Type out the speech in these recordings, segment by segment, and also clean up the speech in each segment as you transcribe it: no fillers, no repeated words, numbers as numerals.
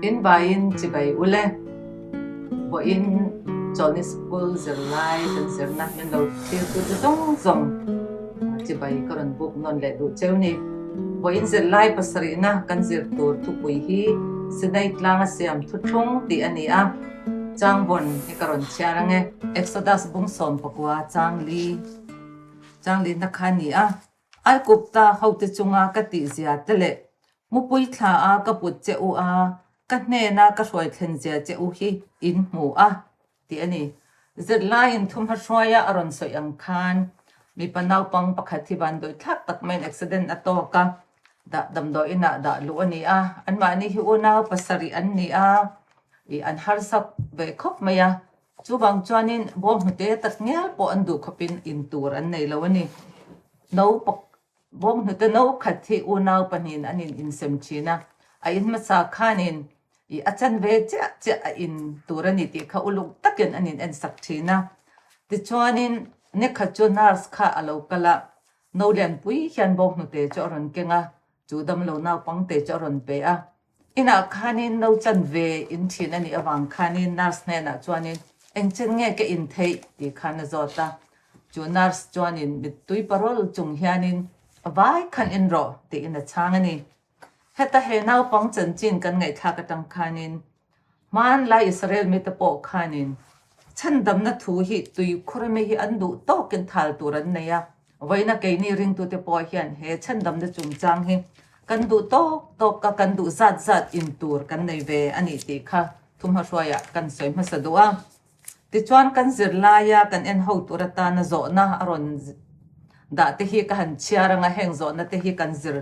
In vaiin chibai ule. Vawiin Chawlhni School zirlai kan zirna min lo thirtute zawng zawng chibai ka rawn buk nawn leh duh cheu ni. Vawiin zirlai pasarihna kan zir tur thupui hi Sinai tlanga siam thuthlung tih a ni a, changvawn hi ka rawn chhiar ang e. Exodus bung 19 chang li chang lina kha a ni a, Aikupta hote chunga ka tihzia te leh mupui thla a ka put che u a, ka hnena ka hruai thlen zia che u hi in hmu a, tih a ni. Zirlaiin thumhma hruaia a rawn sawi ang khan mipa naupang pakhat hi vanduai thlak tak maiin accident a tawk a, dah damdawi inah dah luh a ni a. Anmahni hi unau pasarih an ni a, ih an harsa ve khawp mai a. Chuvang chuanin bawm hnute tak ngial pawh an duh khawpin in tur an nei lo a ni. No bawm hnute no khat hi unau pahnihin an in insem thin a, a in hmasa khanin ih a chan ve chiah chiah a in tur a ni tih kha uluk takin an in ensak thin a. Tichuanin nikhat chu nurse kha a lo kal a, no lianpui hian bawm hnute chu a rawn keng a, chu damlo naupangte chu a rawn pe a. Inah khanin no chan ve in thin a nih avang khanin nurse hnenah chuanin engchen nge ka in theih tih khan a zawt a. Chu nurse chuanin mittui parol chung hianin a vai khan in rawh tiin a chhang a ni. Heta he naupang chanchin kan ngaihthlak atang khanin hmanlai Israel mite pawh khanin chhandamna thu hi tuikhur ami hi an duh tawkin thal tur an nei a. Vawiina keini ringtute pawh hian he chhandamna chungchang hi kan duh tawk tawk a, kan duh zat zat in tur kan nei ve a nih tih kha thumhmahruaiah kan sawi hmasa duh a. Tichuan kan zirlaia kan en ho tur atana zawhna a rawn dah te hi ka han chhiar anga heng zawhna te hi kan zir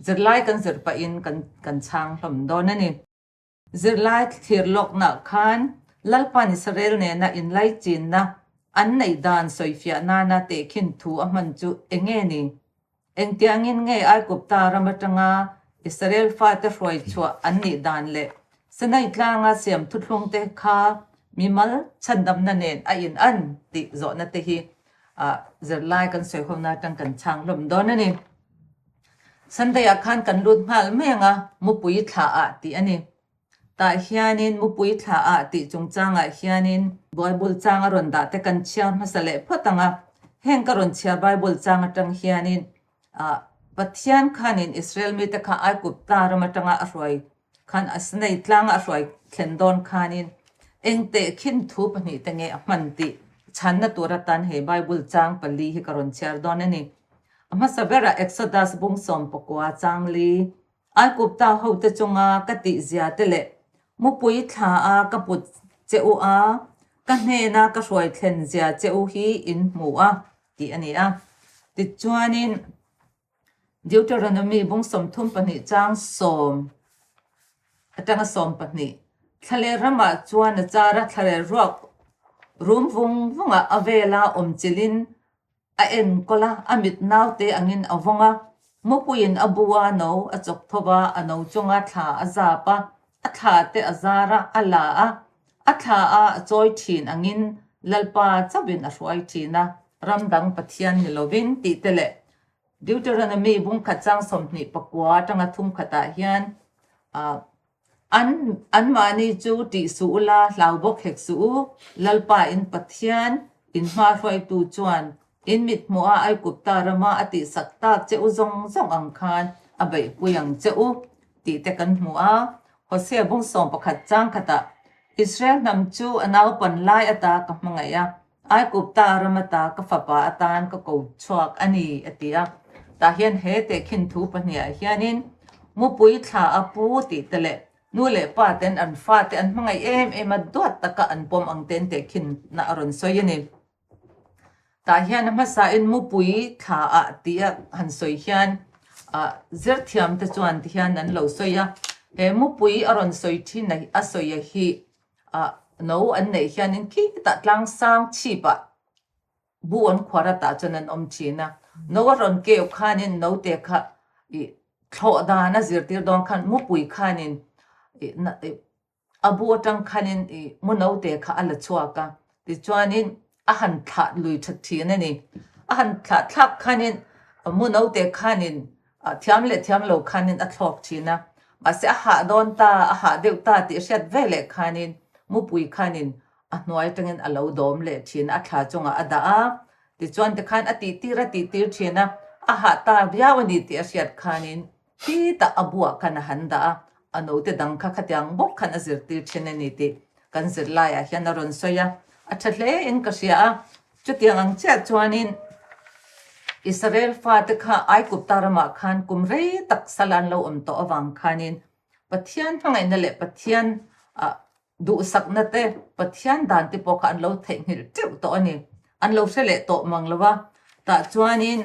zirlai kan zir pahin kan kan chhang hlawm dawn a ni. Zirlai thlir lawknah khan Lalpan Israel nena inlaichinna an neih dan sawifiah nana tehkhin thu a hman chu eng nge ni? Engtiangin nge Aigupta ram atanga Israel fate hruai chhuah an nih dan leh Sinai tlanga siam thuthlungte kha mimal chhandamna nen a in an tih zawhna te hi zirlai kan sawihona atang kan chhang hlawm dawn a ni. Sunday-ah khan kan lut nghal mai ang a, mupui thlaah tih a ni. Tah hianin mupui thlaah tih chungchangah hianin Bible chang a rawn dah te kan chhiar hmasa leh phawt ang a. Heng ka rawn chhiar Bible chang atang hianin ah Pathian khanin Israel mite kha Aigupta ram atanga a hruai khan a Sinai tlanga a hruai thlen dawn khanin eng tehkhin thu pahnihte nge a hman tih chhanna tur atan he Bible chang pali hi ka rawn chhiar dawn a ni. A hmasa berah Exodus bung 19 chang li, Aigupta hote chunga ka tihzia te leh mupui thla a ka put che u a, ka hnena ka hruai thlen zia che u hi in hmu a, tih a ni a. Tichuanin Deuteronomy bung 32 chang sawm atanga 12, Thlaleh ramah chuan a char a, thlaleh ruak rum vung vungah a vela awm chilhin A enkawl a, a mit naute angin a vawng a, mupuiin a bu a no a chawk tho va, a no chunga thla a zap a, a thla te a zar a, a la a, a thla a a chawi thin angin Lalpa chauhin a hruai thin a, ram dang Pathian ni lovin tih te leh Deuteronomy bungkhat chang 29 atanga thum khatah hian An anmahni chu tih suh ula, hlau bawk hek suh u. Lalpa in Pathian, in hma hruaitu chuan in mithmuha Aigupta rama a tihsak tak che u zawng zawng ang khan a beihpui ang che u, tih te kan hmu a. Hosea bung 11 chang khatah, Israel hnam chu a naupan lai ata ka hmangaih a, Aigupta ram ata ka fapa atan ka ko chhuak a ni, a ti a. Tah hian he tehkhin thu pahniha hianin mupui thla a pu tih te leh nu leh pa ten an fate an hmangaih em em a, duat taka an pawm ang ten tehkhinna a rawn sawi a ni. Tah hian a hmasain mupui thla ah tih a han sawi hian zirthiam te chuan tihian an lo sawi a, he mupui a rawn sawi thin a sawi a hi Ah no an neih hianin khitah tlang sang chhipah bu an khuar a tah chuan an awm thin a. No a rawn keu khanin note kha ih thlawh dan a zirtir dawn khan mupui khanin ih ih a bu atang khanin ih mu note kha a la chhuak a. Tichuanin a han thlah lui tha thin a ni. A han thlah thlak khanin mu note khanin thiam leh thiam lo khanin a thlawk thin a. Mahse a hah dawn ta, a hah deuh ta tih hriat veleh khanin mupui khanin a hnuai atangin a lo dawm leh thin a, a thla chungah a dah a. Tichuan tikhan a tihtir a tihtir thin a, a hah ta viau a ni tih a hriat khanin khitah a buah khan a han dah a, a note dang kha khatiang bawk khan a zirtir thin a ni tih kan zirlaiah hian a rawn sawi a, a tha hle in ka hria a. Chutiang ang chiah chuanin Israel fate kha Aigupta ramah khan kum rei tak sal an lo awm tawh avang khanin Pathian hmangaihna leh Pathian duhsakna te, Pathian dan te pawh kha an lo theihnghilh teuh tawh a ni. An lo hre leh tawh mang lo va. Tah chuanin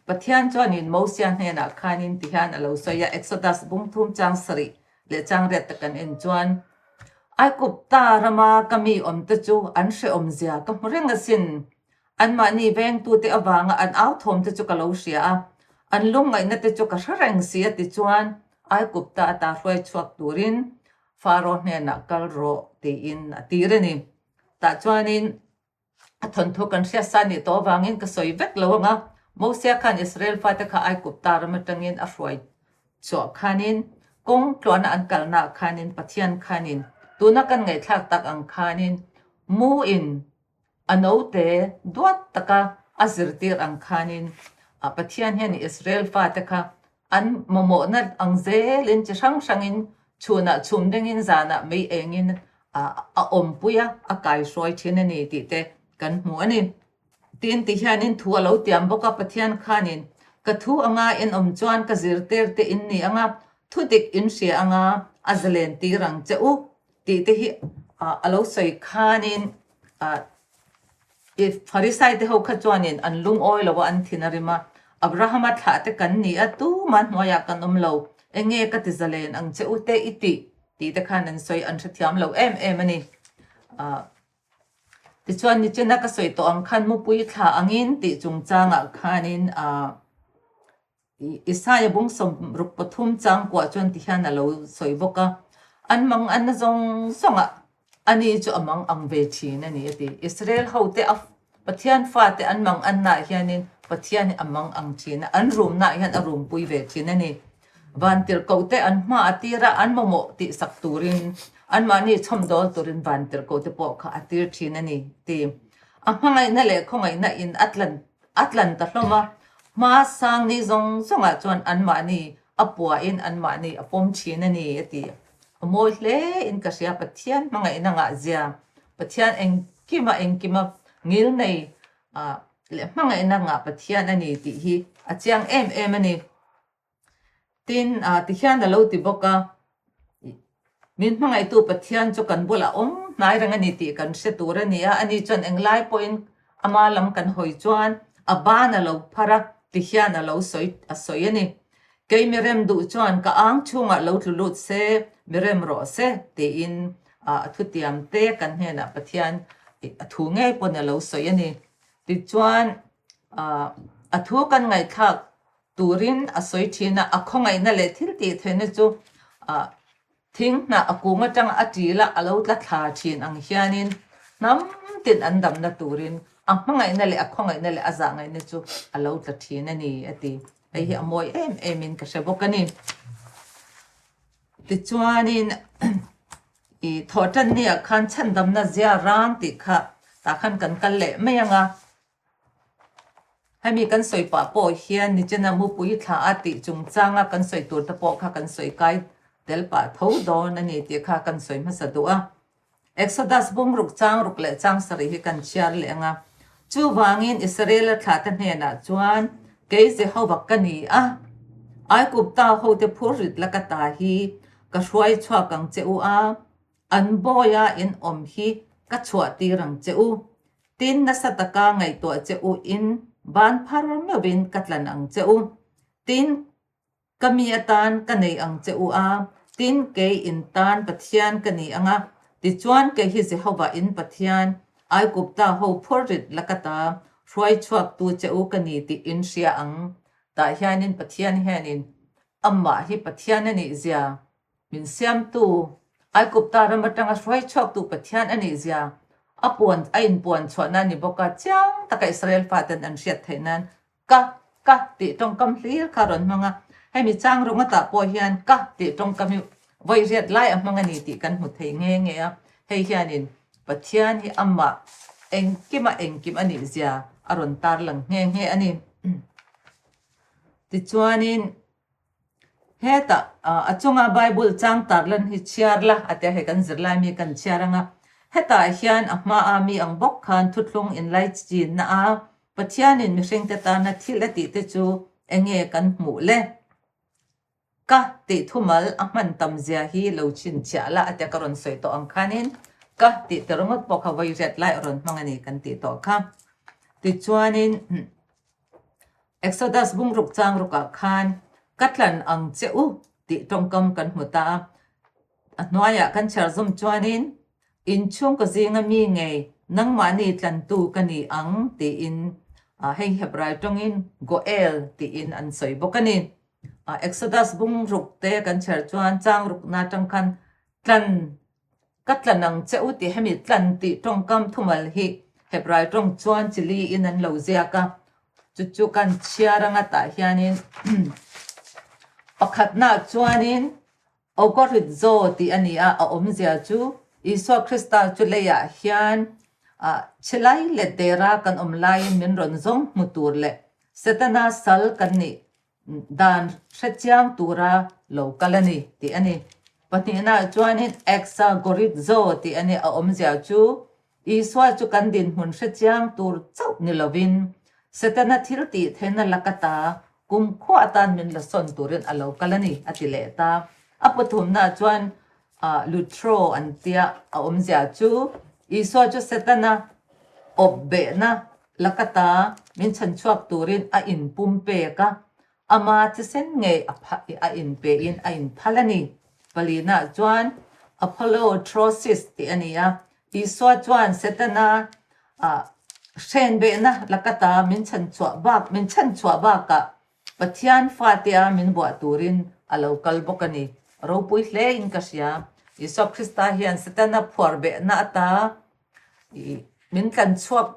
Pathian chuanin Mosia hnenah khanin tihian a lo sawi a, Exodus bung thum chang sarih leh chang riat tak kan en chuan, Aigupta rama ka mi awmte chu an hrehawmzia ka hmu reng asin. Anmahni vengtute avanga an au thawmte chu ka lo hria a, an lungngaihna te chu ka hre reng si a ti chuan Aigupta ata hruai chhuak turin Faro hnenah kal rawh tiin a tir a ni. Tah chuanin A thawnthu kan hriat sa nih tawh avangin ka sawi vek lo ang a, Mosia khan Israel fate kha Aigupta ram atangin a hruai chhuah khanin kawng tluahna an kalnaah khanin Pathian khanin tuna kan ngaihthlak tak ang khanin muin a note duat taka a zirtir ang khanin Pathian hian Israel fate kha An mamawhna ang zelin chi hrang hrangin chhunah chhum dengin zanah mei engin a awmpui a, a kaihruai thin a ni tih te kan hmu a ni. Tin, ti hianin thu a lo tiam bawk a, Pathian khanin ka thu anga in awm chuan ka zirtir te in ni anga, thu dik in hria anga a zalen tir ang che u tih te hi a lo sawi khanin I Pharisai te ho kha chuanin an lungawi lo a, an thin a rim a, Abrahama thlah te kan ni a, tuma hnuaiah kan awm lo, enge ka ti zalen ang che u te i tih? tih te khan an sawi, an hrethiam lo em em a ni. Tichuan nichina ka sawi tawh ang khan mupui thla angin tih chungchangah khanin Isaia bung 63 chang kuah chuan tihian a lo sawi bawk a, An mang anna zawng zawngah ani chu a mang ang ve thin a ni a ti. Israel hote a Pathian fate an mang annaah hianin Pathian hi a mang ang thin a, an rumnaah hian a rumpui ve thin a ni. Vantirhkohte an hma a tir a, an mamawh tihsak turin, anmahni chhawmdawl turin vantirhkohte pawh kha a tir thin a ni ti. A hmangaihna leh khawngaihna in a tlan A tlan ta hlawm a, hma sang ni zawng zawngah chuan anmahni a puahin anmahni a pawm thin a ni, a ti. A mawi hle in ka hria, Pathian hmangaihna ngah zia, Pathian engkima engkima ngil nei leh hmangaihna ngah Pathian a ni tih hi a chiang em em a ni. Tin, tihian a lo ti bawk a, Min hmangaihtu Pathian chu kan bulah awm hnai reng a ni tih kan hre tur a ni a, ani chuan englai pawhin ama lam kan hawi chuan a ban a lo phar a, tihian a lo sawi a sawi a ni. Kei mi rem duh chuan ka ang chhungah lo tlu lut se, mi rem rawh se, tiin a thutiam te kan hnenah Pathian a thu ngei pawn a lo sawi a ni. Tichuan, a thu kan ngaihthlak Turin a sawi thin a, a khawngaihna leh thil tih theihna chu thing hnah a kung atanga a ṭil a, a lo tla thla thin ang hianin hnam tin an damna turin a hmangaihna leh a khawngaihna leh a zahngaihna chu a lo tla thin a ni, a ti. Hei hi a mawi em emin ka hre bawk a ni. Tichuanin i thawhṭanni-ah khan chhandamna zia rang tih kha tah khan kan kal leh mai ang a. Hemi kan sawi pah pawh hian nichina mupui thla a tih chungchanga kan sawi tur te pawh kha kan sawi kai tel pah tho dawn a ni tih kha kan sawi hmasa duh a. Exodus bungruk chang ruk leh chang sarih hi kan chhiar leh ang a. Chuvangin Israela thla te hnenah chuan kei Jehovah ka ni a, Aigupta hote phurrit la ka ta hi ka hruai chhuak ang che u a, An bawia in awm hi ka chhuah tir ang che u. Tin, nasa taka ngaihtuah che u in ban phar meuhin ka tlan ang che u. Tin, ka mi atan ka nei ang che u a, tin, kei in tan Pathian ka ni ang a. Tichuan, kei hi Jehovah in Pathian, Aigupta ho phurrit laka ta hruai chhuaktu che u ka ni tih in hria ang. Tah hianin Pathian hianin amah hi Pathian a nih zia Min siamtu, Aigupta ram atanga hruai chhuaktu Pathian a nih zia a puan a inpuan chhuahna a ni bawk a, chiang taka Israel faten an hriat theih nan ka, ka tih tawngkam hlir kha a rawn hmang a. Hemi chang rawngata pawh hian ka tih tawngkam hi vawi riat lai a hmang a ni tih kan hmu thei nghe nghe a. Hei hianin Pathian hi amah engkima engkim a nih zia a rawn tarlang nghe nghe a ni. Tichuanin hetah a chunga Bible chang tarlan hi chhiar la a tia hei kan zirlai mi kan chhiar anga hetah hian a hmaa mi ang bawk khan thuthlung inlai chinna a Pathianin mihringte tana thil a tihte chu enge kan hmuh le? Ka tih thumal a hman tam zia hi lo chhinchhiah la a tia ka rawn sawi tawh ang khanin ka tih te ringawt pawh kha vawi riat lai a rawn hmang a ni kan tih tawh kha. Tichuanin Exodus bungruk chang rukah khan ka tlan ang che u tih tawngkam kan hmu ta a. A hnuaiah kan chhiar zawm chuanin inchhungkaw zinga mi ngei nangmahni tlantu ka ni ang tiin hei Hebrai tawngin Goel tiin an sawi bawk a ni. Exodus bungruk te kan chhiar chuan chang rukna atang khan tlan Ka tlan ang che u tih hemi tlan tih tawngkam thumal hi Hebrai tawng chuan chili in an lo ziak a, chu chu kan chhiar anga tah hianin pakhatnaah chuanin Ogoritzo tih a ni a, a awmzia chu Isua Krista chu leiah hian chhilai leh dera kan awm laiin min rawn zawng hmu tur leh Setana sal kan nih Dan hrechiang tura lo kal a ni tih a ni. Pahnihnaah chuanin Exagoritzo tih a ni. A awmzia chu Isua chu kan dinhmun hrechiang tur chauh ni lovin Setana thil tih theihna laka ta kumkhua atan min la sawn turin a lo kal a ni a ti leh ta. A pathumnaah chuan Lutro an tia a awmzia chu Isua chu Setana awp behna Laka ta min chhanchhuak turin a inpum pek a, ama thisen ngei a a inpein a inphal a ni. Palina chuan Apollotrosis tih a ni a, Isua chuan Setana hrenbehna laka ta min chhanchhuah bak min chhanchhuah bakah Pathian fatea min buah turin a lo kal bawk a ni. Ropui hlein ka hria. Isua Krista hian Setana phuarbehna ata Min tlan chhuak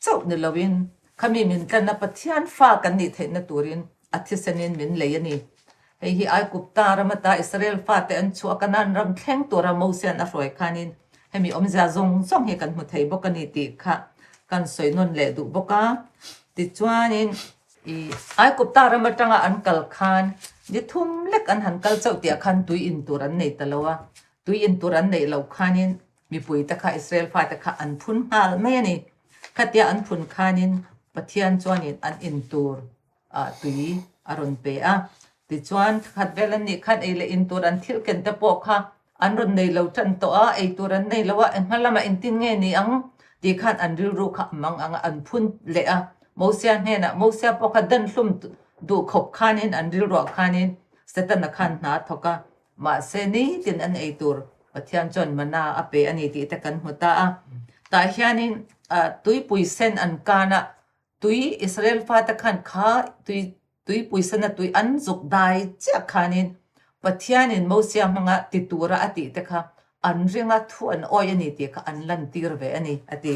chauh ni loin khami min tlanna Pathian fa kan nih theihna turin a thisenin min lei a ni. Hei hi Aigupta ram ata Israel fate an chhuah Kanaan ram thleng tura Mosia'n a hruai khanin hemi awmzia zawng zawng hi kan hmu thei bawk a ni tih kha kan sawi nawn leh duh bawk a. Tichuanin i Aigupta ram atanga an kal khan ni thum lek an han kal chauh tihah khan tui in tur an nei ta lo a, tui in tur an neih loh khanin Mipuite kha Israel fate kha an phun nghal mai a ni. Khatia an phun khanin Pathian chuanin an in tur tui a rawn pe a. Tichuan khat vel an nih khan ei leh in tur an thil ken te pawh kha an rawn nei lo tan tawh a, ei tur an nei lo a, eng hma lamah engtin nge ni ang tih khan an rilru kha a mang ang a, an phun leh a. Mosia hnenah Mosia pawh kha dan hlum duh khawp khanin an rilruah khanin Setana khan hna a thawk a. Mahse, nitin an ei tur Pathian chuan mana a pe a ni tih te kan hmu ta a. Tah hianin tuipui sen an kan a, tui Israel fate khan kha tui tuipui sena tui an zuk dai chiah khanin Pathianin Mosia hmanga ti tura a tih te kha an ringa thu an awih a ni tih kha an lantir ve a ni a ti.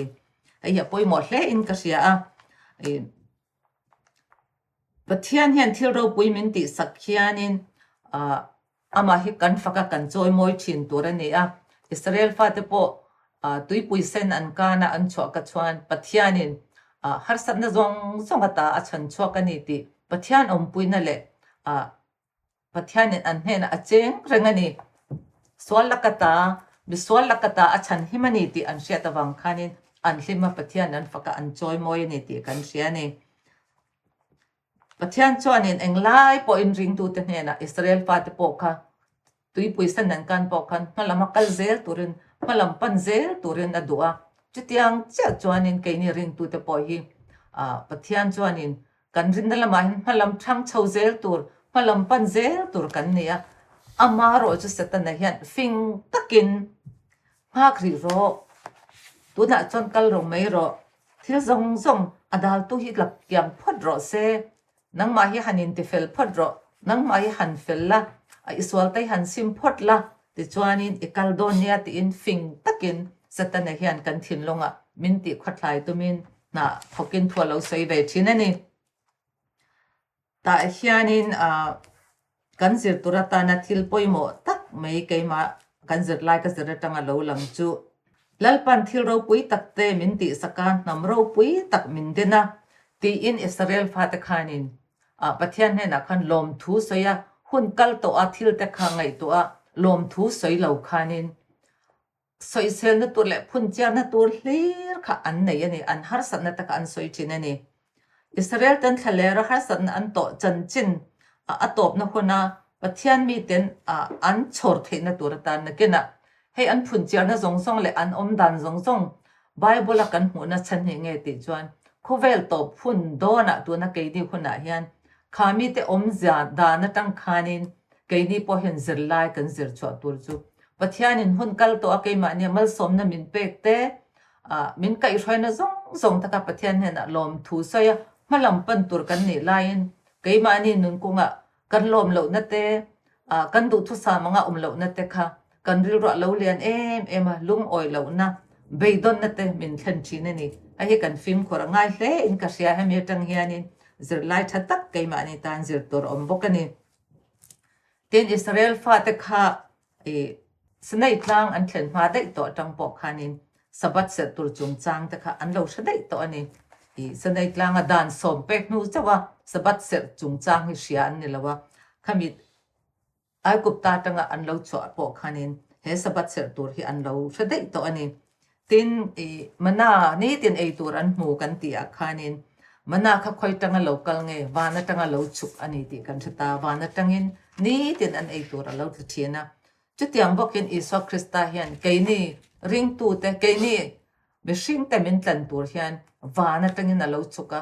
Hei hi a pawimawh hle in ka hria a. Pathian hian thil ropui min tihsak hianin amah hi kan fak a, kan chawimawi thin tur a ni a. Israel fate pawh tuipui sen an kan a, an chhuah ka chuan Pathianin harsatna zawng zawng ata a chhan chhuak a ni tih Pathian awmpuina leh Pathianin an hnenah a cheng reng a ni. Sual laka ta, misual laka ta a chhan him a ni tih an hriat avang khanin an hlim a, Pathian an fak a, an chawimawi a ni tih kan hria a ni. Pathian chuanin englai pawhin ringtute hnenah Israel fate pawh kha Tuipui sen an kan pawh khan hmalam a kal zel turin, hmalam pan zel turin a duh a. Chutiang chiah chuanin keini ringtute pawh hi Pathian chuanin kan rinna lamah hian hmalam thang chho zel tur, hmalam pan zel tur kan ni a. Amaherawh chu Setana hian fing takin nghak rih rawh, tunah chuan kal ro mai rawh, thil zawng zawng a daltu hi la kiam phawt rawh se, Nangmah hi han intifel phawt rawh, nangmah hi han fel la, i sual te hi han sim phawt la, tichuanin i kal dawn nia tiin fing takin Setana hian kan thinlungah min tih khawthlai tumin hna thawkin thu a lo sawi ve thin a ni. Tah hianin. Kan zir tur atana thil pawimawh tak mai keimah kan zirlai ka zir atanga lo lang chu Lalpan thil ropui tak te min tihsak a, hnam ropui tak min den a, tiin Israel fate khanin Pathian hnenah khan lawmthu sawi a, hun kal tawh a thil te kha ngaihtuah a, lawmthu sawi lo khanin Sawiselna tur leh phunchiarna tur hlir kha an nei a ni, an harsatna te kha an sawi thin a ni. Israel ten thlalera harsatna an tawh chanchin a tawpna huna Pathian miten an chhawr theihna tur atan nakinah hei an phunchiarna zawng zawng leh an awmdan zawng zawng Bible a kan hmuhna chhan hi nge tih chuan khawvel tawp hun dawnah tuna keini hunah hian kha mite awmzia dan atang khanin keini pawh hian zirlai kan zir chhuah tur chu Pathianin hun kal tawh a keimahnia malsawmna min pek te, min kaihhruaina zawng zawng taka Pathian hnenah lawmthu sawi a, hmalam pan tur kan nih laiin keimahni nunkungah kan lawm lohna te, kan duhthusam anga awm lohna te kha kan rilruah lo lian em em a, lungawi lohna, beidawnna te min thlen thin a ni. Hei hi kan fimkhur a ngai hle in ka hria, hemi atang hianin zirlai tha tak keimahni tan zir tur a awm bawk a ni. Tin, Israel fate kha i Sinai tlang an thlen hma daih tawh atang pawh khanin Sabbath serh tur chungchang te kha an lo hre daih tawh a ni. I Sinai tlanga dan sawm pek hnu chauh a Sabbath serh chungchang hi hria an ni lo a, khami Aigupta atanga an lo chhuah pawh khanin he Sabbath serh tur hi an lo hre daih tawh a ni. Tin, i mana nitin ei tur an hmu kan tih ah khanin mana kha khawi tanga lo kal nge van atanga lo chhuk a ni tih kan hre ta. Van atangin nitin an ei tur a lo tla thin a. Chutiang bawkin Isua Krista hian keini ringtute, keini mihringte min tlan tur hian van atangin a lo chhuk a,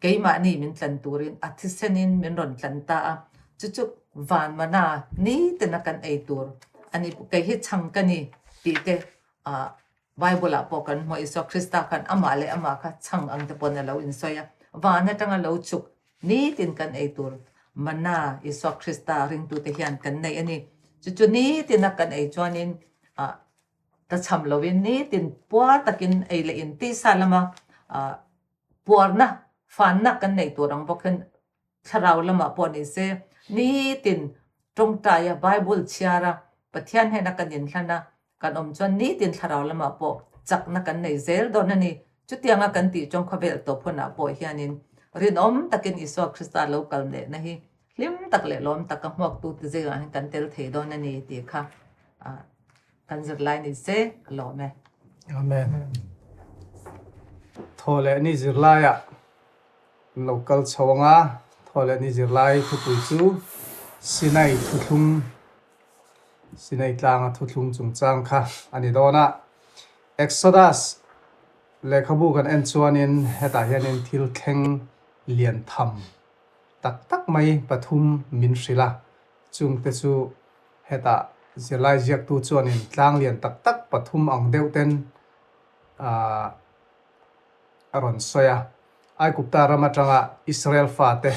keimahni min tlan turin a thisenin min rawn tlan ta a. Chu chu van mana nitina kan ei tur a ni. Kei hi chhang ka ni tih te ah Bible ah pawh kan hmu a, Isua Krista khan amah leh amah kha chhang ang te pawn a lo insawi a, van atanga lo chhuk nitin kan ei tur mana Isua Krista ringtute hian kan nei a ni. Chu chu nitina kan ei chuanin ah ta chham lovin nitin puar takin ei leh in tisa lama ah puarna fanna kan nei tur ang bawk hian Thlarau lamah pawh ni se, nitin tawngtaia Bible chhiara Pathian hnena kan inhlan a, kan awm chuan nitin thlarau lamah pawh chakna kan nei zel dawn a ni. Chutianga kan tih chuan khawvel tawp hunah pawh hianin rinawm takin Isua Krista lo kal nehna hi hlim tak leh lawm taka hmuaktute zingah hian kan tel thei dawn a ni tih kha kan zirlai ni se ka lawm e. Amen. Thaw leh ni zirlaiah An lo kal chho ang a, thaw leh ni zirlai thupui chu Sinai thuthlung, Sinai tlanga thuthlung chungchang kha a ni dawn a. Exodus lehkhabu kan en chuanin hetah hianin thil thleng lian tham tak tak mai pathum min hrilh a, chungte chu hetah zirlai ziaktu chuanin tlang lian tak tak pathum ang deuh ten ahh a rawn sawi a. Aigupta ram atanga Israel fate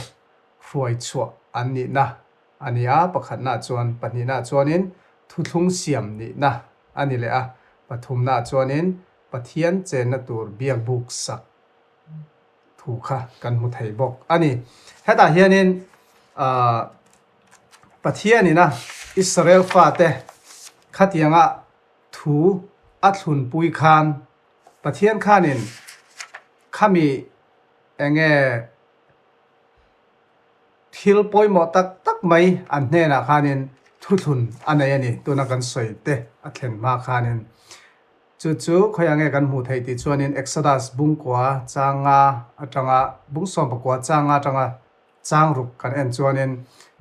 hruai chhuah an nihna a ni a, pakhatnaah chuan, pahnihnaah chuanin thuthlung siam nihna a ni leh a, pathumnaah chuanin Pathian chenna tur biakbuk sak thu kha kan hmu thei bawk a ni. Hetah hianin Pathianina Israel fate khatianga thu a thlunpui khan Pathian khanin khami enge thil pawimawh tak tak mai an hnenah khanin thuthlun a nei a ni, tuna kan sawi te a thlen hma khanin. Chu chu khawiah nge kan hmuh theih tih chuanin Exodus bungkua changa atanga bungsawmpakua changa atanga Chang ruk kan en chuanin,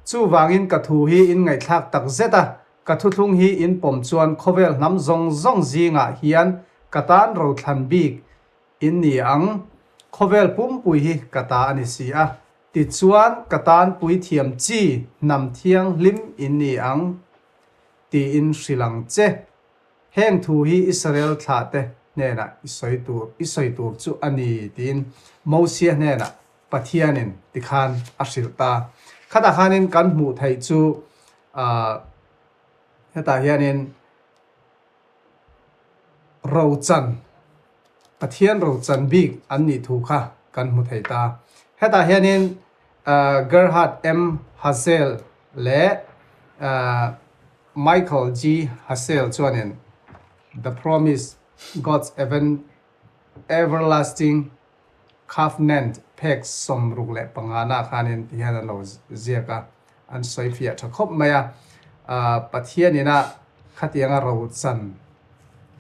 Chuvangin ka thu hi in ngaihthlak tak zet a, ka thuthlung hi in pawm chuan khawvel hnam zawng zawng zingah hian ka tan rothlan bik in ni ang, khawvel pumpui hi ka ta a ni si a, tichuan ka tan puithiam chi hnam thianghlim in ni ang tiin hrilh ang che. Heng thu hi Israel thlahte hnenah i sawi tur i sawi tur chu a ni tiin Mosia hnenah Pathianin tikhan a hrilh ta. Khatah khanin kan hmuh theih chu ah hetah hianin rochan, Pathian rochan bik an nih thu kha kan hmu thei ta. Hetah hianin Gerhard M. Hazel. Leh Michael G. Hassell chuanin The Promise, God's Everlasting Covenant phek 65 na khanin ti hian an lo ziak a, an sawi fiah tha khawp mai a. Pathianin a khatianga rochan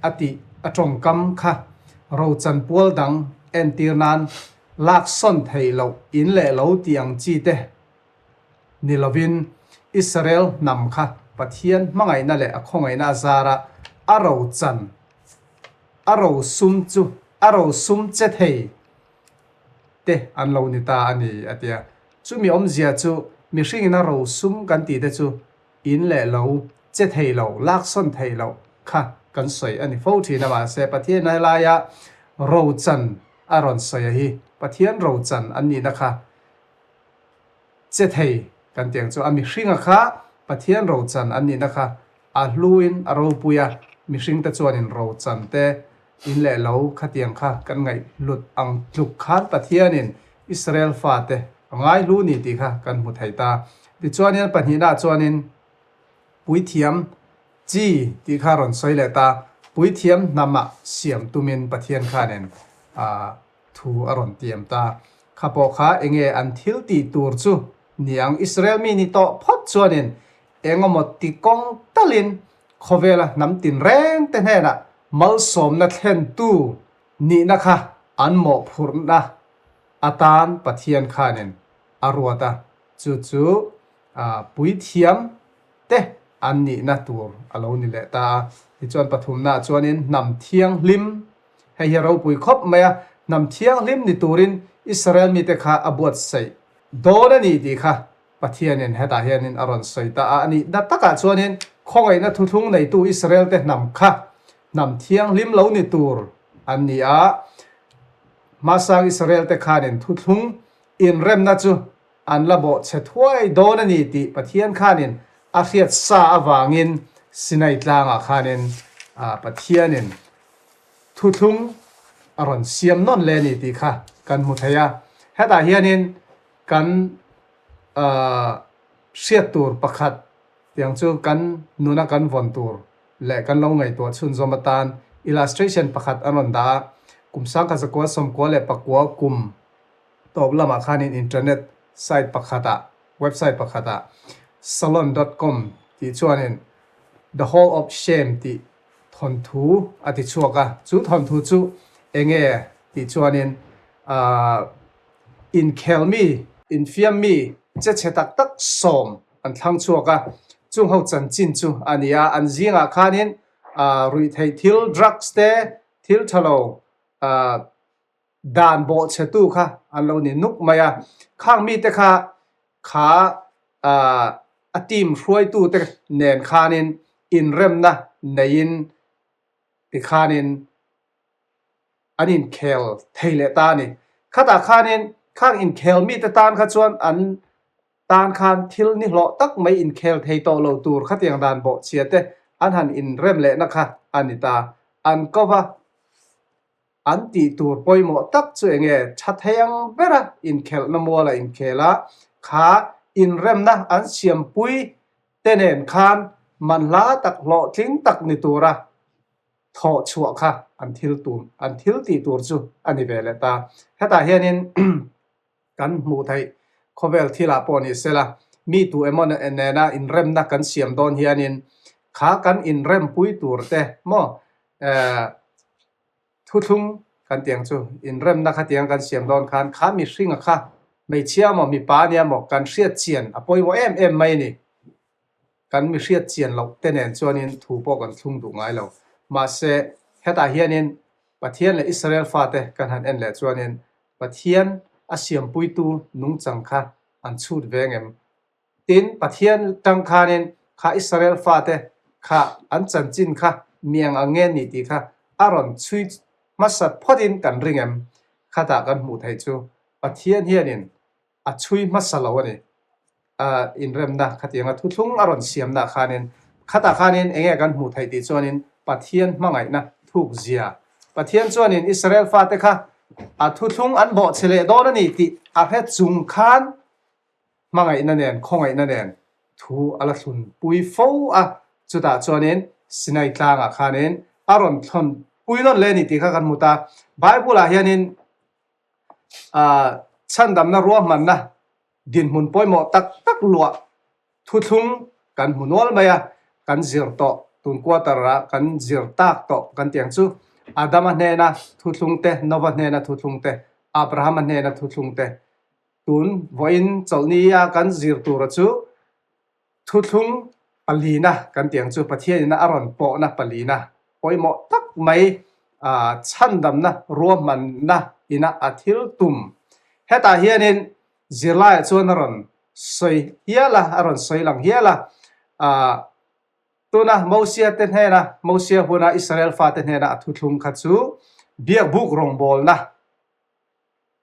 a tih a tawngkam kha rochan pual dang entir nan lak sawn theih loh in leh lo tih ang chi te ni lovin Israel hnam kha Pathian hmangaihna leh a khawngaihna a zara a rochan a rosum chu a rosum che thei te an lo ni ta a ni a ti a. Chumi awmzia chu mihringin a rosum kan tih te chu in leh lo che thei lo, laksawn thei lo kha kan sawi a ni fo thin a, mahse Pathian laia rochan a rawn sawi a hi Pathian rochan an nihna kha che thei kan tih ang chu a mihringa kha Pathian rochan an nihna kha a hluin a ropui a, mihringte chuanin rochan te in leh lo khatiang kha kan ngaihhlut ang tluk khan Pathianin Israel fate a ngaihlu ni tih kha kan hmu thei ta. Tichuanin pahnihnaah chuanin Puithiam chi tih kha rawn sawi leh ta, Puithiam hnamah siam tumin Pathian khanin a thu a rawn tiam ta. Kha pawh kha enge an thil tih tur chu ni ang? Israel mi ni tawh phawt chuanin engemaw ti kawng talin khawvela hnam tinreng te hnenah malsawmna thlentu nihna kha an mawhphurhna atan Pathian khanin a ruat a, chu chu puithiam te an nihna tur a lo ni leh ta a. Tichuan pathumnaah chuanin hnam thianghlim Hei hi a ropui khawp mai a, hnam thianghlim ni turin Israel mite kha a buatsaih dawn a ni tih kha Pathianin hetah hianin a rawn sawi ta a. A nihna takah chuanin khawngaihna thuthlung neitu Israelte hnam kha hnam thianghlim lo ni tur an ni a. Hmasang Israelte khanin thuthlung inremna chu an la bawh chhe thuai dawn a ni tih Pathian khanin a hriat sa avangin Sinai tlangah khanin Pathianin Thuthlung a rawn siam nawn le a ni tih kha kan hmu thei a. Hetah hianin kan hriat tur pakhat tiang chu kan nuna kan vawn tur leh kan lo ngaihtuah chhunzawm atan illustration pakhat an rawn dah a. Kum sangkhat zakua 94 kum tawp lamah khanin internet site pakhatah, website pakhatah salon dot com tih chuanin The Hall of Shame tih thawnthu a ti chhuak a, chu thawnthu chu enge tih chuanin aah inkhel mi, infiam mi che chhe tak tak sawm an thlang chhuak a, chung ho chanchin chu a ni a, an zingah khanin aah ruihtheih thil drugs te thil tha lo aah dan bawh chhe tu kha an lo ni nuk mai a, khang mite kha kha a team hruaitute nen khanin inremna neiin tikhanin an inkhel thei leh ta a ni. Khatah khanin khang inkhel mite tan kha chuan an tan khan thil ni hlawh tak mai inkhel thei tawh lo tur khatiang dan bawhchhia te an han inrem lehna kha a ni ta. An ko va. An tih tur pawimawh tak chu enge tha thei ang bera inkhelhna muala inkhel a, kha inremna an siampui te nen khan manhla tak hlawhtling tak ni tura thawh chhuah kha an thil tum an thil tih tur chu a ni ve leh ta. Hetah hianin kan hmuh theih khawvel thilah pawh ni sela, mi tu emaw nena inremna kan siam dawn hianin kha kan inrempui tur te maw Thuthlung kan ti ang chu, inremna kha tiang kan siam dawn khan kha mihringa kha hmeichhia maw mipa ania maw kan hriat chian a pawimawh em em mai a ni. Kan mi hriat chian loh te nen chuanin thu pawh kan thlung duh ngai lo. Mahse, hetah hianin Pathian leh Israel fate kan han en leh chuanin Pathian a siampuitu nungchang kha an chhut ve ngem? Tin, Pathian tang khanin kha Israel fate kha an chanchin kha miang ang nge ni tih kha a rawn chhui hmasat phawtin kan ring em? Khatah kan hmuh theih chu Pathian hianin a chhui hmasa lo a ni. A inremna khatianga thuthlung a rawn siamna khanin khatah khanin enge kan hmuh theih tih chuanin Pathian hmangaihna thuk zia. Pathian chuanin Israel fate kha a thuthlung an bawhchhe leh dawn a ni tih a hre chung khan Hmangaihna nen, khawngaihna nen thu a la thlun pui fo a, chutah chuanin Sinai tlangah khanin a rawn thlawn pui nawn leh a ni tih kha kan hmu ta. Bible-ah hianin chhandamna ruahmanna dinhmun pawimawh tak tak luah thuthlung kan hmu nual mai a, kan zir tawh tun quarter-ah kan zir tak tawh kan tih ang chu. Adama hnena thuthlung te, Nova hnena thuthlung te, Abrahama hnena thuthlung te Tun vawiin chawlhnia kan zir tura chu thuthlung palina kan tih ang chu Pathianina a rawn pawhna palina pawimawh tak mai chhandamna ruahmanna ina a thil tum. Hetah hianin zirlaiah chuan a rawn sawi hial a, a rawn sawi lang hial a, tuna Mosia te hnena, Mosia huna Israel fate hnena a thuthlung kha chu biakbuk rawngbawlna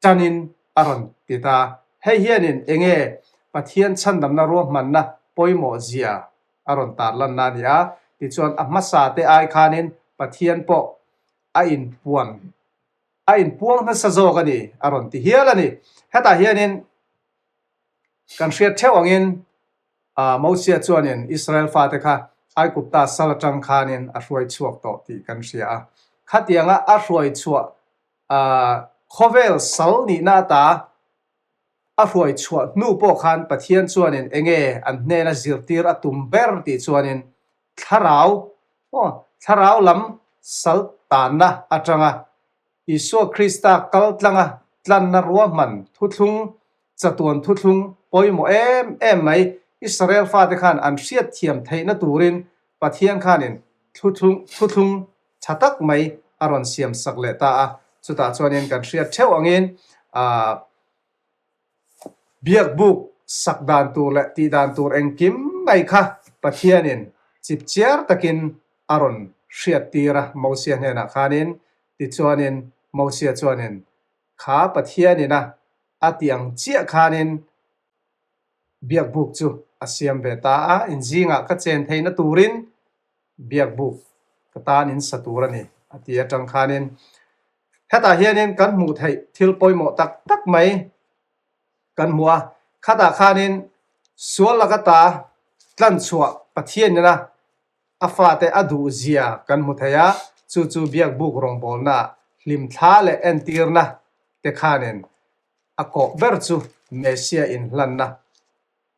Tanin a rawn ti ta. Hei hianin enge Pathian chhandamna ruahmanna pawimawh zia a rawn tarlanna a ni a, tichuan a hmasa te ai khanin Pathian pawh a inpuan a inpuang nasa zawk a ni a rawn ti hial a ni. Hetah hianin kan hriat theuh angin Mosia chuanin Israel fate kha Aigupta sal atang khanin a hruai chhuak tawh tih kan hria a. Khatianga a hruai chhuah Khawvel sal nihna ata a hruai chhuah hnu pawh khan Pathian chuanin enge an hnena zirtir a tum ber tih chuanin thlarau, aw, thlarau lam sal tanna atanga Isua Krista kal tlanga tlanna ruahman thuthlung, chatuan thuthlung pawimawh em em mai Israel fate khan an hriatthiam theihna turin Pathian khanin thuthlung, thuthlung tha tak mai a rawn siam sak leh ta a, chutah chuanin kan hriat theuh angin aah biakbuk sak dan tur leh tih dan tur engkim mai kha Pathianin chip chiar takin a rawn hriat tir a Mosia hnenah khanin, tichuanin Mosia chuanin kha Pathianin a a tih ang chiah khanin biakbuk chu a siam ve ta a, inzingah ka chen theihna turin Biakbuk ka tan in sa tur a ni a ti atang khanin hetah hianin kan hmuh theih thil pawimawh tak tak mai kan hmu a, khatah khanin sual laka ta tlanchhuah Pathian ina a fate a duh zia kan hmu thei a, chu chu Biakbuk rawngbawlna hlimthla leh entirna te khanin a kawh ber chu Messiah inhlanna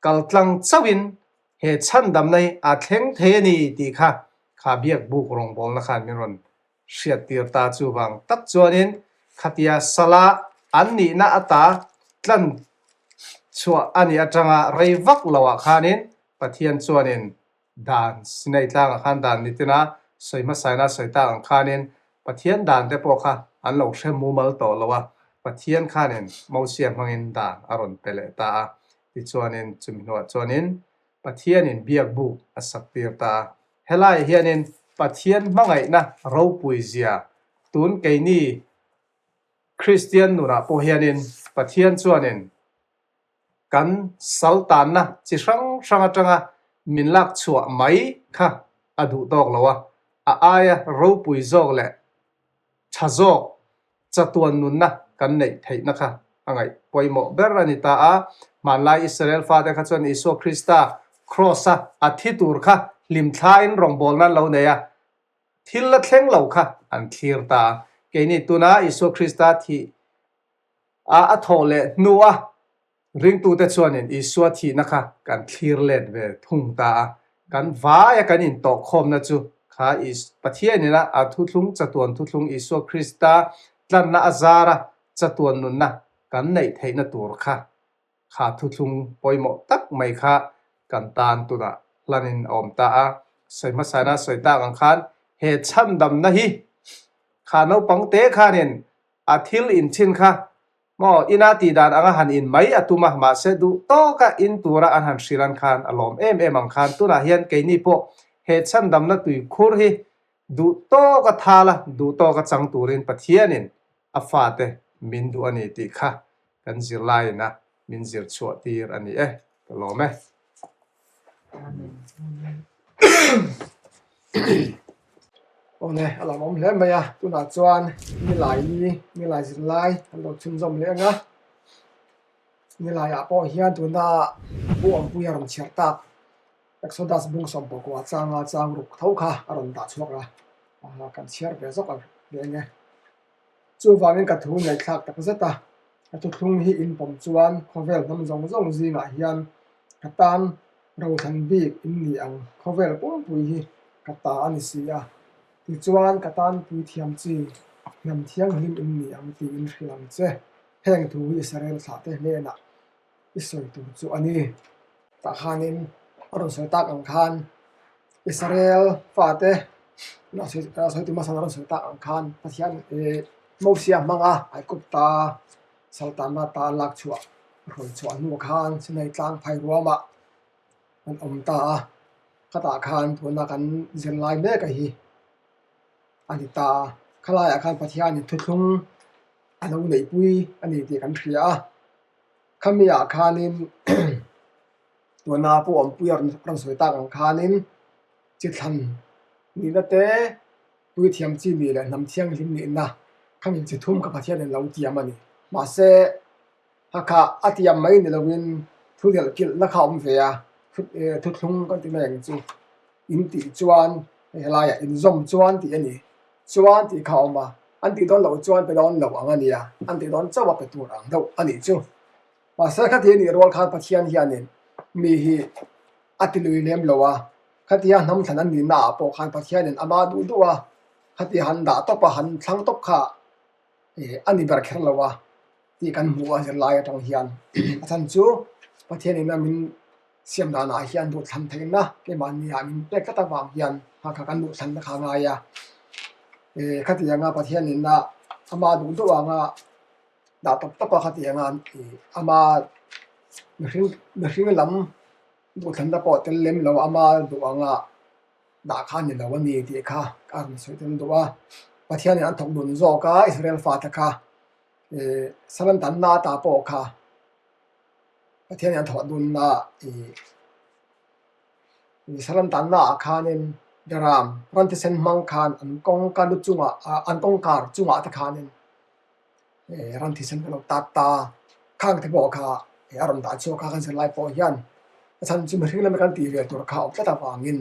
Kaltlang chauhin he chhandamna hi a thleng thei a ni tih kha kha biakbuk rawngbawlna khan min rawn hriattir ta. Chuvang tak chuanin khatia sala an nihna ata tlan chhuah a nih atanga rei vak loah khanin Pathian chuanin dan Sinai tlangah khan dan nitina sawi hmasaina sawi tak ang khanin Pathian dan te pawh kha an lo hre mumal tawh lo a, Pathian khanin Mosia hmangin dan a rawn pe leh ta a, tichuanin chumi hnuah chuanin Pathianin biakbuk a sak tir ta a. Helaiah hianin Pathian hmangaihna ropui zia tun keini Kristian nunah pawh hianin Pathian chuanin Kan sal tanna chi hrang hrang atanga min lak chhuah mai kha a duh tawk lo a, a aia ropui zawk leh tha zawk chatuan nunna kan neih theihna kha a ngaih pawimawh ber a ni ta a. Hmanlai Israel fate kha chuan Isua Krista Kraws-a a thi tur kha hlimthlain rawngbawlna an lo nei a, thil la thleng lo kha an thlir ta a. Keini tuna Isua Krista thih A a thawh leh hnua ringtute chuanin Isua thihna kha kan thlir let ve thung ta a. Kan vaia kan intawhkhawmna chu kha Pathianin a a thuthlung chatuan thuthlung Isua Krista tlanna a zara chatuan nunna kan neih theihna tur kha kha thuthlung pawimawh tak mai kha kan tan tunah hlanin a awm ta a. Sawi hmasaina sawi tak ang khan he chhandamna hi kha naupang te khanin A thil in thin kha maw ina tih dan anga han in mai a tum a, mahse duh tawka in tura an han hrilh an khan a lawm em em ang khan tunah hian keini pawh he chhandamna tui khur hi duh tawka thal a, duh tawka chang turin Pathianin a fate min duh a ni tih kha kan zirlaiin a min zir chhuah tir a ni e, ka lawm e. Awle, a lawmawm hle mai a, tunah chuan nilai ni, nilai zin lai an lo chhunzawm leh ang a, nilaiah pawh hian tuna Pu Awmpuia rawn chhiar tak. Exodus bung 19 changa chang ruk tho kha a rawn dah chhuak a, kan chhiar ve zawk ang reng e. Chuvangin ka thu ngaihthlak tak zet a, ka thuthlung hi in pawm chuan khawvel hnam zawng zawng zingah hian ka tan rothlan bik in ni ang, khawvel pumpui hi ka ta a ni si a, tichuan ka tan puithiam chi hnam thianghlim in ni ang tiin hrilh ang che. Heng thu hi Israel thlahte hnenah i sawi tur chu a ni. Tah khanin a rawn sawi tak ang khan Israel fate sawi tu hmasa a rawn sawi tak ang khan Pathian ih Mosia hmanga Aigupta saltanna ta lak chhuah a hruai chhuah hnu khan Sinai tlang phai ruamah an awm ta a, khatah khan tuna kan zirlai mek a hi a ni ta a, khalaiah khan Pathianin thuthlung a lo neihpui a ni tih kan hria a. Khami ah khanin tuna Pu Awmpuia rawn sawi tak ang khanin chi thlan nihna te, puithiam chi nih leh hnam thianghlim nihna khami chi thum kha Pathianin lo tiam a ni. Mahse, hakha a tiam mai ni loin thu delh kilhna kha a awm ve a, thuthlung kan ti mai ang chu in tih chuan hei helaiah inzawm chuan tih a ni. Chuan tih kha a awm a, an tih dawn loh chuan pe dawn lo ang a nia, an tih dawn chauh a pe tur ang deuh a nih chu. Mahse khati a nih rual khan Pathian hianin mi hi a ti lui lem lo a, khatia hnam thlan an nihna ah pawh khan Pathianin ama duh duh a, khati han dah tawp a, han thlang tawp kha a ni ber kher lo a tih kan hmuh a zirlai atang hian. A chhan chu Pathianin a min siam danah hian duhthlan theihna keimahniah min pek tlat avang hian kha kha kan duhthlanna kha a ngai a. Ih khatianga Pathianin a ama duh duh anga dah tawp tawp a khatianga ih ama mihring mihring lam duhthlanna pawh tel lem lo ama duh anga dah kha a ni lo a ni tih kha ka rawn sawi tel duh a. Pathianin an thawk dun zawk a Israel fate kha ih salan tanna ata pawh kha. Pathian hian thawh dunna ih salam tanna ah khanin Ram ran thisen hmang khan an kawngka lu chungah ah an kawngkhar chungah te khanin ih ran thisen a lo tat ta a, khang te pawh kha ih a rawn dah chhuak a kan zirlai pawh hian a chhan chu mihring lama kan tih ve tur kha a awm tlat avangin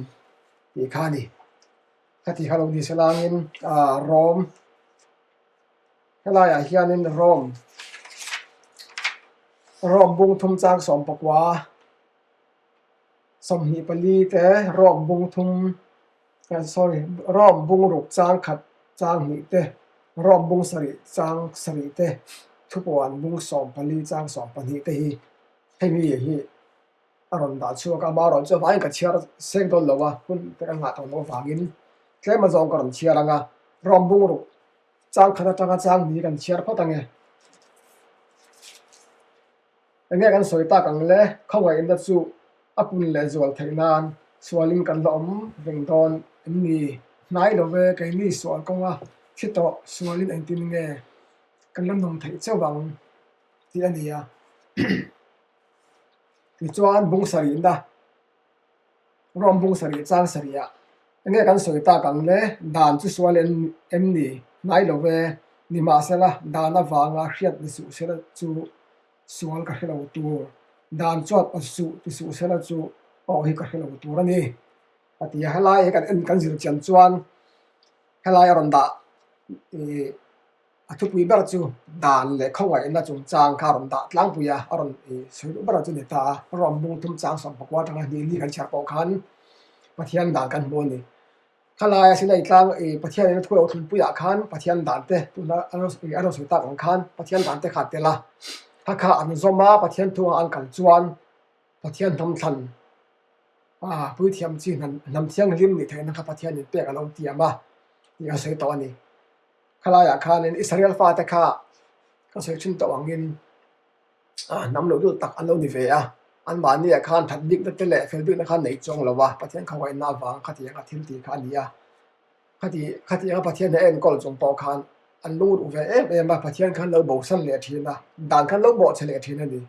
tih kha a ni. Khati kha lo ni se langin ah Rom Helaiah hianin Rome Rome bung thum chang 19 24 te Rome bung thum sorry Rome bung ruk chang khat chang hnih te Rome bung sarih chang sarih te thupuan bung 14 chang 12 te hi hemi hi a rawn dah chhuak a, amaherawhchu chu avangin ka chhiar seng dawn lo a, hun te ka nghah tawh loh avangin tlem azawng ka rawn chhiar ang a, Rome bung ruk Chang khat atanga chang ni kan chhiar phawt ange. Enge kan sawi tak ang le, khawngaihna chu a pun leh zual theih nan sualin kan la awm reng dawn em ni? Hnai lo ve, keini sual kawnga thi tawh sualin engtin nge kan la nung theih chauh ang tih a ni a. Tichuan bung sarihna. Rawng bung sarih chang sarih ah enge kan sawi tak ang le, dan chu sual em em ni? Hnai lo ve, nimahsela dan avanga hriat ni suh sela chu sual ka hre lo tur, dan chuan aw suh ti suh sela chu aw hi ka hre lo tur a ni a ti a, helai hi kan en kan zir chian chuan helai a rawn dah ih. A thupui ber chu dan leh khawngaihna chungchang kha a rawn dah tlangpui a, a rawn sawi duh ber chu a ni ta a. A rawn bung thum chang 19 atanga hnih li kan chhiar pawh khan Pathian dan kan hmu a ni. Khalaia Sinai tlang Pathianin a thu lo thlunpuiah khan Pathian dan te tuna a rawn sawi tak ang khan Pathian dan te kha a tel a. Kha kha an zawm a, Pathian thunga an kal chuan Pathian hnam thlan puithiam chi hnam thianghlim nih theihna kha Pathianin pek a lo tiam a tih a sawi tawh a ni. Khalaiah khanin Israel fate kha ka sawi thin tawh angin hnam lo dul tak an lo ni ve a, anmahniah khan that bikna te leh fel bikna kha an nei chuang lo a, Pathian khawngaihna avang khatiang a thil tih kha a ni a, khati khatianga Pathian a enkawl chung pawh khan an lungruh ve em em a, Pathian khan lo bosan leh thin a, dan khan lo bawhchhe leh thin a ni.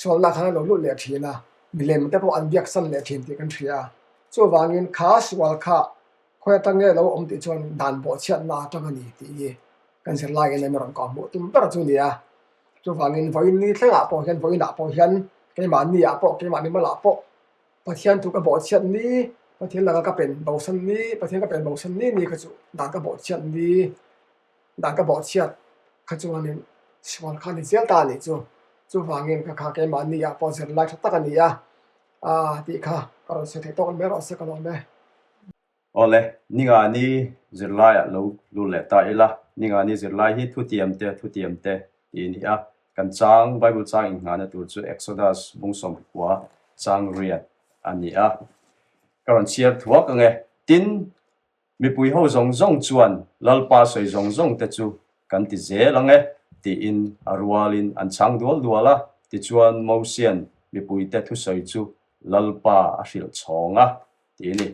Sualna khan a lo lut leh thin a, milem te pawh an biaksan leh thin tih kan hria a, chuvangin kha sual kha Khawi atang nge lo awm tih chuan dan bawhchhiatna atang a ni tih hi kan zirlaiin em rawn kawh hmuh tum ber chu a ni a. Chuvangin vawiin ni thlengah pawh hian vawiinah pawh hian keimahniah pawh keimahni malah pawh. Pathian thu ka bawhchhiat ni, Pathian laka ka pen bosan ni, Pathian ka pen bosan ni ni kha chu dan ka bawhchhiat ni, dan ka bawhchhiat kha chuanin sual kha a ni zel ta a nih chu. Chuvangin ka kha keimahni ah pawh zirlai tha tak a ni a, aa tih kha ka rawn sawi theih tawk mai rawh se ka lawm e. Awle, Ningani zirlaiah lo lut leh ta ila. Ningani zirlai hi thutiam te, thutiam te tih a ni a. Kan chang, Bible chang inngahna tur chu Exodus bung 19 chang riat a ni a. Ka rawn chhiar thuak ang e. Tin, mipui ho zawng zawng chuan Lalpa sawi zawng zawng te chu kan ti zel ang e, tiin a rualin an chhang dual dual a. Tichuan, Mosian mipuite thusawi chu Lalpa a hrilh chhawng a. Tih a ni.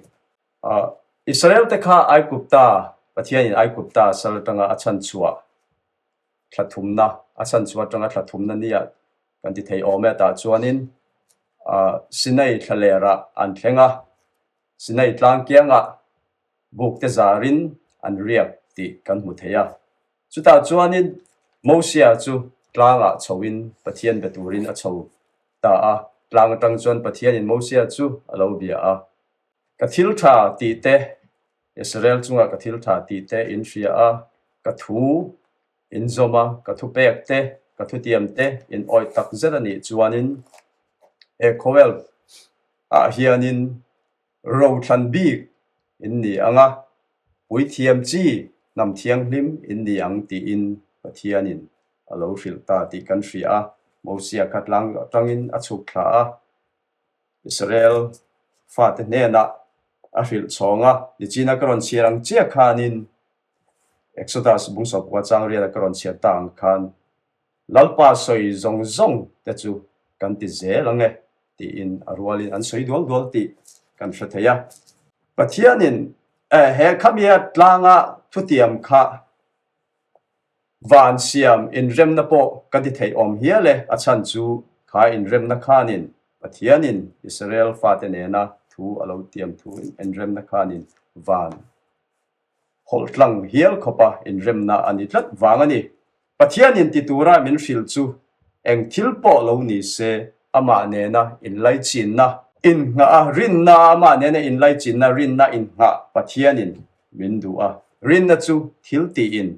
Israel te kha Aigupta, Pathianin Aigupta sal atanga a chhanchhuah thla thumna, a chhanchhuah atanga thla thumna nia kan ti thei awm e tah chuanin Sinai thlalerah an thleng a, Sinai tlang kiangah buk te zarin an riak tih kan hmu thei a. Chutah chuanin Mosia chu tlangah chhoin Pathian be turin a chho ta a, tlang atang chuan Pathianin Mosia chu a lo bia a. Ka thil tha tih te, Israel chunga ka thil tha tih te in hria a, ka thu in zawm a, ka thu pek te, ka thutiam te in awih tak zet a nih chuanin he khawvel ah hianin Rothlan bik in ni ang a, puithiam chi hnam thianghlim in ni ang tiin Pathianin a lo hrilh ta tih kan hria a. Mosia kha tlang atangin a chhuk thla a, Israel fate hnenah a hrilh chhawng a, nichina ka rawn chhiar ang chiah khanin Exodus bung 19 chang riala ka rawn chhiar ta ang khan Lalpa sawi zawng zawng te chu kan ti zel ang e tiin a rualin an sawi dual dual tih kan hre thei a. Pathianin he khamia tlanga thutiam kha van siam inremna pawh kan ti thei awm hial e, a chhan chu kha inremna khanin Pathianin Israel fate nena thu a lo tiam thu inremna khanin van hawlh tlang hial khawpa inremna a ni tlat vang a ni. Pathianin ti tura min hrilh chu eng thil pawh lo ni se, amah nena inlaichinna, innghah a, rinna amah nena inlaichinna, rinna innghah Pathianin min duh a, rinna chu thil tiin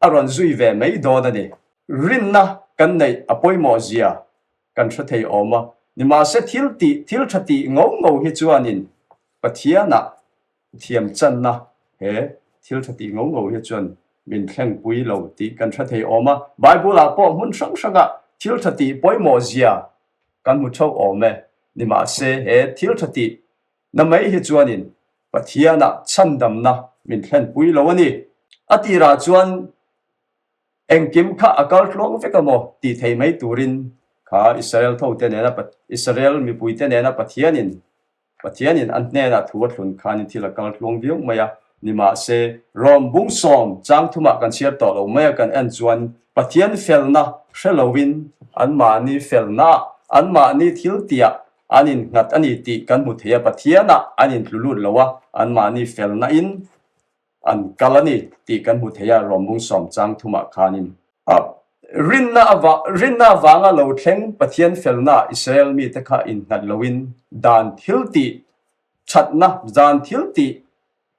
a rawn zui ve mai dawn a ni. Rinna kan neih a pawimawh zia kan hre thei awm a, nimahse thil tih, thil tha tih ngo ngo hi chuanin Pathianah Thiam channa he thil tha tih ngo ngo hi chuan min thlengpui lo tih kan hre thei awm a. Bible-ah pawh hmun hrang hrangah thil tha tih pawimawh zia kan hmu theuh awm e. Nimahse, he thil tha tih na mai hi chuanin Pathianah chhandamna min thlenpui lo a ni. A tirah chuan Engkim kha a kal tluang vek a maw tih thei mai turin kha Israel thote nena Israel mipuite nena Pathianin Pathianin an hnenah thu a thlun khanin thil a kal tluang viau mai a, nimahse Rom bung sawm chang thumah kan chhiar tawh lo mai a kan en chuan Pathian felna hre loin anmahni felnaah anmahni thil tiah an innghat a ni tih kan hmu thei a, Pathianah an intlu lut lo a, anmahni felna in An kal a ni tih kan hmu thei a, Rawmbung sawm chang thumah khanin. A rinna ava rinna avanga lo thleng Pathian felna Israel mite kha innghat loin dan thil tih thatna dan thil tih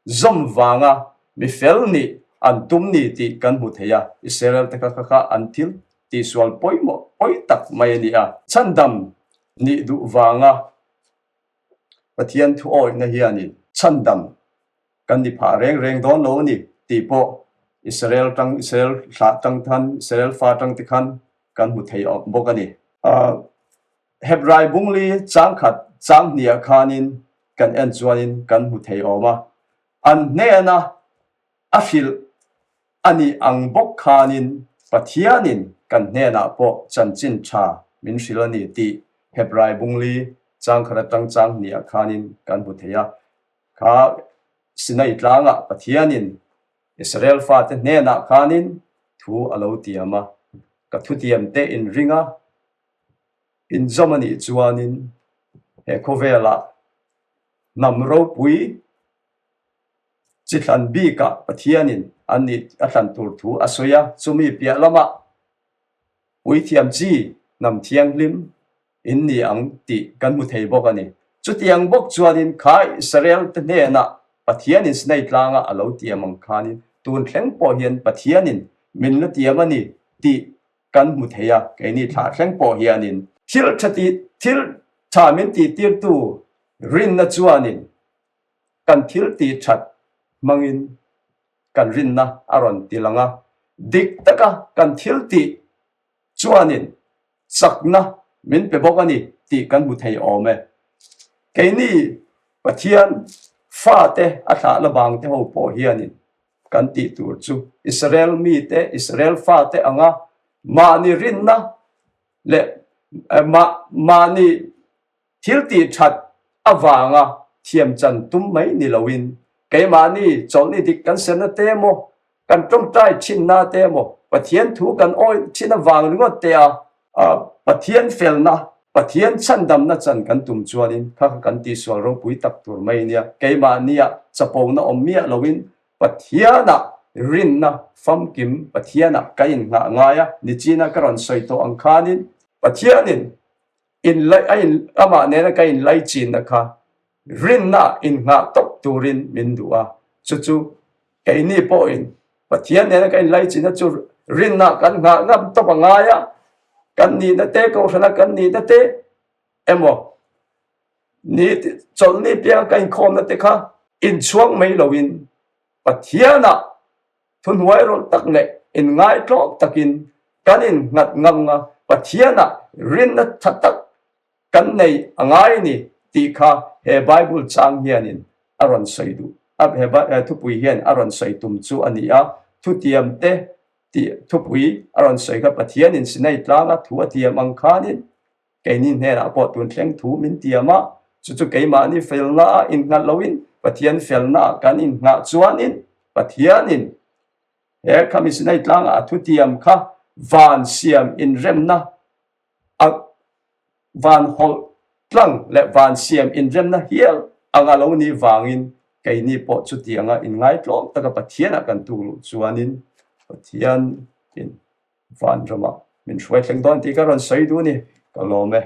zawm vanga mi fel nih an tum ni tih kan hmu thei a, Israel te kha kha kha an thil tihsual pawimawh pawi tak mai a ni a, chhandam nih duh vanga Pathian thu awihna hianin chhandam kan ni phah reng reng dawn lo a ni tih pawh Israel tang Israel thlah tang khan Israel fa tang te khan kan hmu thei awm bawk a ni. Hebrai bungli chang khat chang hniah khanin kan en chuanin kan hmu thei awm a, an hnena a hrilh a nih ang bawk khanin Pathianin kan hnenah pawh chanchin tha min hrilh a ni tih Hebrai bungli chang khat atang chang hniah khanin kan hmu thei a. Kha Sinai tlangah Pathianin Israel fate hnenah khanin thu a lo tiam a, Ka thutiam te in ring a, in zawm a nih chuanin he khawvelah hnam ropui chi thlan bikah Pathianin an nih a thlan tur thu a sawi a, chumi piah lamah puithiam chi hnam thianghlim in ni ang tih kan hmu thei bawk a ni. Chutiang bawk chuanin kha Israel te hnenah Pathianin Sinai tlanga a lo tiam ang khanin tun thleng pawh hian Pathianin min la tiam a ni tih kan hmu thei a, keini thlah thleng pawh hianin. Thil tha tih thil tha min tihtirtu rinna chuanin kan thil tih that hmangin kan rinna a rawn ti lang a, dik taka kan thil tih chuanin chakna min pe bawk a ni tih kan hmu thei awm e. Keini Pathian fate a thlah la vang te ho pawh hianin kan tih tur chu Israel mite, Israel fate anga mahni rinna leh mahni thil tih that avanga thiam chan tum mai ni loin keimahni chawlhni dik kan serna te emaw, kan tawngtai thinna te emaw, Pathian thu kan awih thin avang ringawt te a, Pathian felna, Pathian chhandamna chan kan tum chuanin kha kha kan tihsual ropui tak tur mai nia. Keimahnia chapona awm miah loin Pathianah rinna famkim Pathianah kan innghah ngai a, nichina ka rawn sawi tawh ang khanin Pathianin In lai a in amah nena ka in lai chinna kha rinna innghah tawp turin min duh a, chu chu keini pawhin Pathian nena ka in lai chinna chu rinna kan nghah ngam tawp a ngai a, kan nihna te kohhrana kan nihna te emaw ni chawlhni pianga ka inkhawmna te kha inchhuang mai loin Pathianah Thuhnuai rawlh tak leh inngaitlawm takin kan innghat ngam a, Pathianah rinna tha tak kan nei a ngai a ni tih kha he Bible chang hianin a rawn sawi duh a, he thupui hian a rawn sawi tum chu a ni a, thutiam te tih thupui a rawn sawi kha Pathianin Sinai tlanga thu a tiam ang khanin Keini hnenah pawh tun thleng thu min tiam a, chu chu keimahni felna a innghat loin Pathian felna ah kan inngah chuanin Pathianin he khami Sinai tlangah a thutiam kha van siam inremna a van hawlh tlang leh van siam inremna hial anga lo nih vangin keini pawh chutianga inngaitlawm taka Pathianah kan tuk luh chuanin Pathianin Van ramah min hruai thleng dawn tih ka rawn sawi duh a ni. Ka lawm e.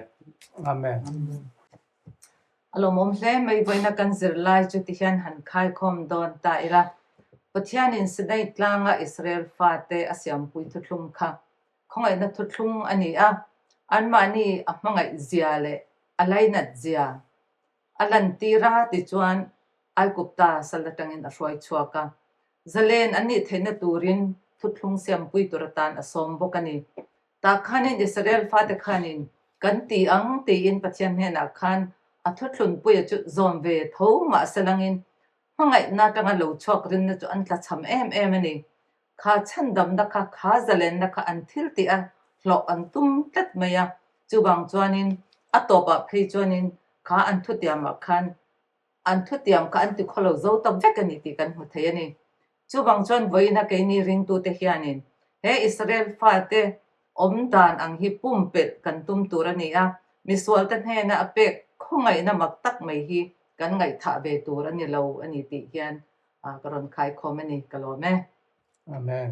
Amen. A lawmawm hle mai vawiina kan zirlai chu ti hian han khaikhawm dawn ta ila. Pathianin Sinai tlanga Israel fate a siampui thuthlung kha khawngaihna thuthlung a ni a, anmahni a hmangaih zia leh a lainat zia a lantir a tichuan Aigupta sal atangin a hruai chhuak a. Zalen an nih theihna turin thuthlung siampui tur atan a sawm bawk a ni. Tah khanin Israel fate khanin kan ti ang tiin Pathian hnenah khan a thuthlunpuia chu zawm ve tho mahse langin hmangaihna atanga lo chhuak rinna chu an tlachham em em a ni. Kha chhandamna kha, kha zalenna kha an thil tih a hlawh an tum tlat mai a, chuvang chuanin a tawpah phei chuanin kha an thutiamah khan an thutiam kha an ti khawlo zo ta vek a ni tih kan hmu thei a ni. Chuvang chuan vawiina keini ringtute hianin he Israel fate awm dan ang hi pumpelh kan tum tur a ni a, misualte hnena a pek khawngaihna mak tak mai hi kan ngaihthah ve tur a ni lo a ni tih hian ka rawn khaikhawm a ni, ka lawm e. Amen.